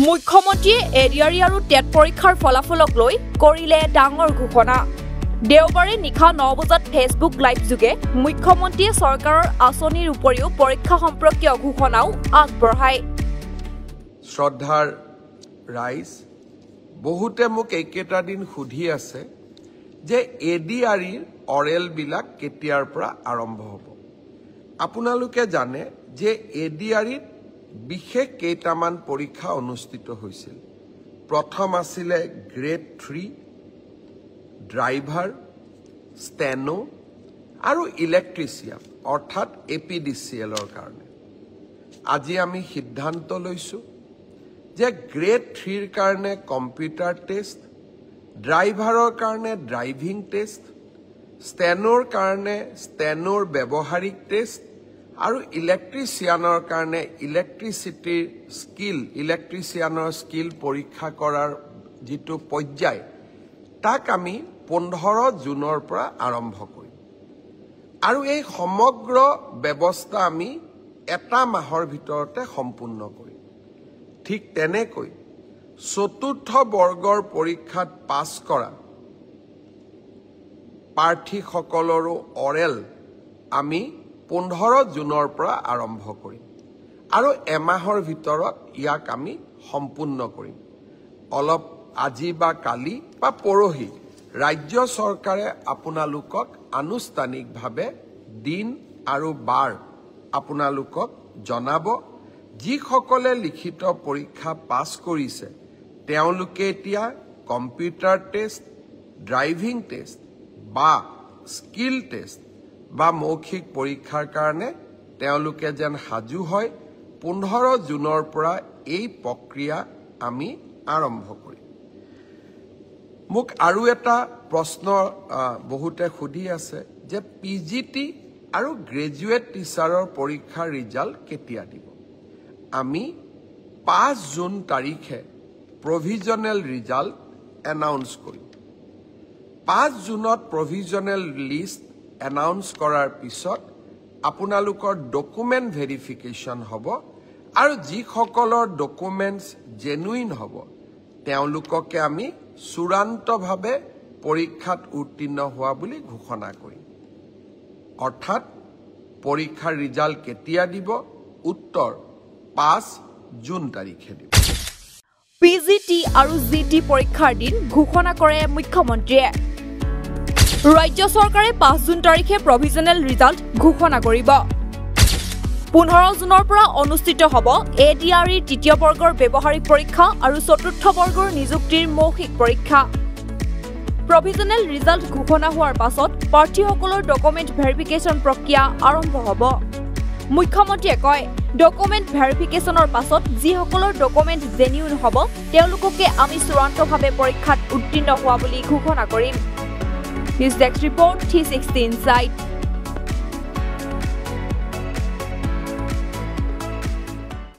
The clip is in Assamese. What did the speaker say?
মুখ্যমন্ত্ৰীয়ে এডিআৰই আৰু টেট পৰীক্ষাৰ ফলাফলক লৈ কৰিলে ডাঙৰ ঘোষণা। দেওবাৰে নিশা ৯ বজাত ফেচবুক লাইভ যোগে মুখ্যমন্ত্ৰীয়ে চৰকাৰৰ আঁচনিৰ উপৰিও পৰীক্ষা সম্পৰ্কীয় ঘোষণাও আগবঢ়ায়। শ্ৰদ্ধাৰ ৰাইজ, বহুতে মোক এইকেইটা দিন সুধি আছে যে এডিআৰইৰ অৰেলবিলাক কেতিয়াৰ পৰা আৰম্ভ হ'ব। আপোনালোকে জানে যে এডিআৰইত বিশেষ কেইটামান পৰীক্ষা অনুষ্ঠিত হৈছিল। প্ৰথম আছিলে গ্ৰেড 3, ড্ৰাইভাৰ, ষ্টেনো আৰু ইলেক্ট্ৰিচিয়ান, অৰ্থাৎ এপিডিচিএলৰ কাৰণে। আজি আমি সিদ্ধান্ত লৈছোঁ যে গ্ৰেড 3ৰ কাৰণে কম্পিউটাৰ টেষ্ট, ড্ৰাইভাৰৰ কাৰণে ড্ৰাইভিং টেষ্ট, ষ্টেনোৰ কাৰণে ষ্টেনোৰ ব্যৱহাৰিক টেষ্ট আৰু ইলেক্ট্ৰিচিয়ানৰ কাৰণে ইলেক্ট্ৰিচিটিৰ স্কিল, ইলেক্ট্ৰিচিয়ানৰ স্কিল পৰীক্ষা কৰাৰ যিটো পৰ্যায়, তাক আমি 15 জুনৰ পৰা আৰম্ভ কৰিম। আৰু এই সমগ্ৰ ব্যৱস্থা আমি এটা মাহৰ ভিতৰতে সম্পূৰ্ণ কৰিম। ঠিক তেনেকৈ চতুৰ্থ বৰ্গৰ পৰীক্ষাত পাছ কৰা প্ৰাৰ্থীসকলৰো অৰেল আমি 15 জুনৰ পৰা আৰম্ভ কৰিম আৰু এমাহৰ ভিতৰত ইয়াক আমি সম্পূৰ্ণ কৰিম। অলপ আজি বা কালি বা পৰহি ৰাজ্য চৰকাৰে আপোনালোকক আনুষ্ঠানিকভাৱে দিন আৰু বাৰ আপোনালোকক জনাব। যিসকলে লিখিত পৰীক্ষা পাছ কৰিছে তেওঁলোকে এতিয়া কম্পিউটাৰ টেষ্ট, ড্ৰাইভিং টেষ্ট বা স্কিল টেষ্ট বা মৌখিক পৰীক্ষাৰ কাৰণে তেওঁলোকে যেন সাজু হয়। 15 জুনৰ পৰা এই প্ৰক্ৰিয়া আমি আৰম্ভ কৰিম। মোক আৰু এটা প্ৰশ্ন বহুতে সুধি আছে যে পি জি টি আৰু গ্ৰেজুৱেট টিচাৰৰ পৰীক্ষাৰ ৰিজাল্ট কেতিয়া দিব। আমি 5 জুন তাৰিখে প্ৰভিজনেল ৰিজাল্ট এনাউন্স কৰিম। 5 জুনত প্ৰভিজনেল লিষ্ট এনাউন্স কৰাৰ পিছত আপোনালোকৰ ডকুমেণ্ট ভেৰিফিকেশ্যন হ'ব আৰু যিসকলৰ ডকুমেণ্টছ জেনুইন হ'ব তেওঁলোককে আমি চূড়ান্তভাৱে পৰীক্ষাত উত্তীৰ্ণ হোৱা বুলি ঘোষণা কৰিম। অৰ্থাৎ পৰীক্ষাৰ ৰিজাল্ট কেতিয়া দিব? উত্তৰ 5 জুন তাৰিখে দিব। পি জি টি আৰু জি টি পৰীক্ষাৰ দিন ঘোষণা কৰে মুখ্যমন্ত্ৰীয়ে। ৰাজ্য চৰকাৰে 5 জুন তাৰিখে প্ৰভিজনেল ৰিজাল্ট ঘোষণা কৰিব। 15 জুনৰ পৰা অনুষ্ঠিত হ'ব এডিআৰইৰ তৃতীয় বৰ্গৰ ব্যৱহাৰিক পৰীক্ষা আৰু চতুৰ্থ বৰ্গৰ নিযুক্তিৰ মৌখিক পৰীক্ষা। প্ৰভিজনেল ৰিজাল্ট ঘোষণা হোৱাৰ পাছত প্ৰাৰ্থীসকলৰ ডকুমেণ্ট ভেৰিফিকেশ্যন প্ৰক্ৰিয়া আৰম্ভ হ'ব। মুখ্যমন্ত্ৰীয়ে কয়, ডকুমেণ্ট ভেৰিফিকেশ্যনৰ পাছত যিসকলৰ ডকুমেণ্ট জেনিউন হ'ব তেওঁলোককে আমি চূড়ান্তভাৱে পৰীক্ষাত উত্তীৰ্ণ হোৱা বুলি ঘোষণা কৰিম। News desk report, 360 Insight.